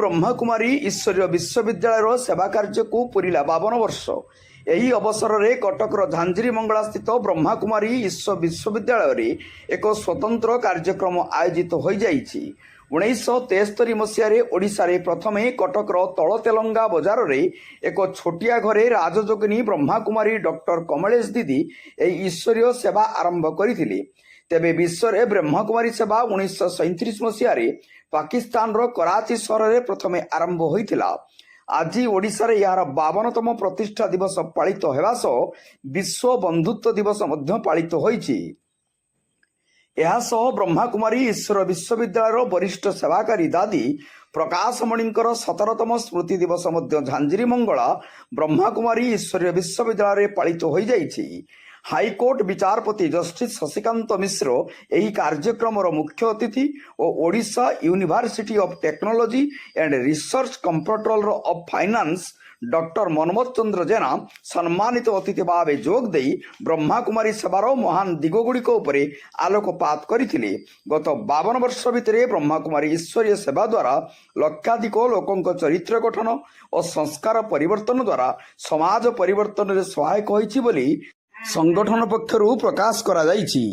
ବ୍ରହ୍ମାକୁମାରୀ ଈଶ୍ୱରୀୟ ବିଶ୍ୱବିଦ୍ୟାଳୟର ସେବା କାର୍ଯ୍ୟକୁ ପୂରିଲା 52 ବର୍ଷ। ଏହି ଅବସରରେ କଟକର ଝାଞ୍ଜିରି ମଙ୍ଗଳା ସ୍ଥିତ ବ୍ରହ୍ମାକୁମାରୀ ଈଶ୍ୱ ବିଶ୍ୱବିଦ୍ୟାଳୟରେ ଏକ ସ୍ୱତନ୍ତ୍ର କାର୍ଯ୍ୟକ୍ରମ ଆୟୋଜିତ ହୋଇଯାଇଛି। 1973 ମସିହାରେ ଓଡ଼ିଶାରେ ପ୍ରଥମେ କଟକର ତଳ ତେଲଙ୍ଗା ବଜାରରେ ଏକ ଛୋଟିଆ ଘରେ ରାଜଯୋଗିନୀ ବ୍ରହ୍ମାକୁମାରୀ ଡକ୍ଟର କମଳେଶ ଦିଦି ଏହି ଈଶ୍ୱରୀୟ ସେବା ଆରମ୍ଭ କରିଥିଲେ। ତେବେ ବିଶ୍ୱରେ ବ୍ରହ୍ମାକୁମାରୀ ସେବା 1937 ମସିହାରେ ପାକିସ୍ତାନର କରାଚି ସହରରେ ପ୍ରଥମେ ଆରମ୍ଭ ହୋଇଥିଲା। ଆଜି ଓଡ଼ିଶାରେ ଏହାର 52ତମ ପ୍ରତିଷ୍ଠା ଦିବସ ପାଳିତ ହେବା ସହ ବିଶ୍ୱ ବନ୍ଧୁତ୍ୱ ଦିବସ ମଧ୍ୟ ପାଳିତ ହୋଇଛି। ଏହା ସହ ବ୍ରହ୍ମାକୁମାରୀ ଈଶ୍ୱର ବିଶ୍ୱବିଦ୍ୟାଳୟର ବରିଷ୍ଠ ସେବାକାରୀ ଦାଦି ପ୍ରକାଶ ମଣିଙ୍କର 17ତମ ସ୍ମୃତି ଦିବସ ମଧ୍ୟ ଝାଞ୍ଜିରି ମଙ୍ଗଳା ବ୍ରହ୍ମାକୁମାରୀ ଈଶ୍ୱରୀୟ ବିଶ୍ୱବିଦ୍ୟାଳୟରେ ପାଳିତ ହୋଇଯାଇଛି। ହାଇକୋର୍ଟ ବିଚାରପତି ଜଷ୍ଟିସ ଶଶିକାନ୍ତ ମିଶ୍ର ଏହି କାର୍ଯ୍ୟକ୍ରମର ମୁଖ୍ୟ ଅତିଥି ଓ Odisha University of Technology and Research Comptroller of Finance doctor Manmath Chandra Jena ସମ୍ମାନିତ ଅତିଥି ଭାବେ ଯୋଗ ଦେଇ ବ୍ରହ୍ମାକୁମାରୀ ସେବାର ମହାନ ଦିଗଗୁଡ଼ିକ ଉପରେ ଆଲୋକପାତ କରିଥିଲେ। ଗତ 52 ବର୍ଷ ଭିତରେ ବ୍ରହ୍ମାକୁମାରୀ ଈଶ୍ୱରୀୟ ସେବା ଦ୍ୱାରା ଲକ୍ଷାଧିକ ଲୋକଙ୍କ ଚରିତ୍ର ଗଠନ ଓ ସଂସ୍କାର ପରିବର୍ତ୍ତନ ଦ୍ୱାରା ସମାଜ ପରିବର୍ତ୍ତନରେ ସହାୟକ ହୋଇଛି ବୋଲି ସଂଗଠନ ପକ୍ଷରୁ ପ୍ରକାଶ କରାଯାଇଛି।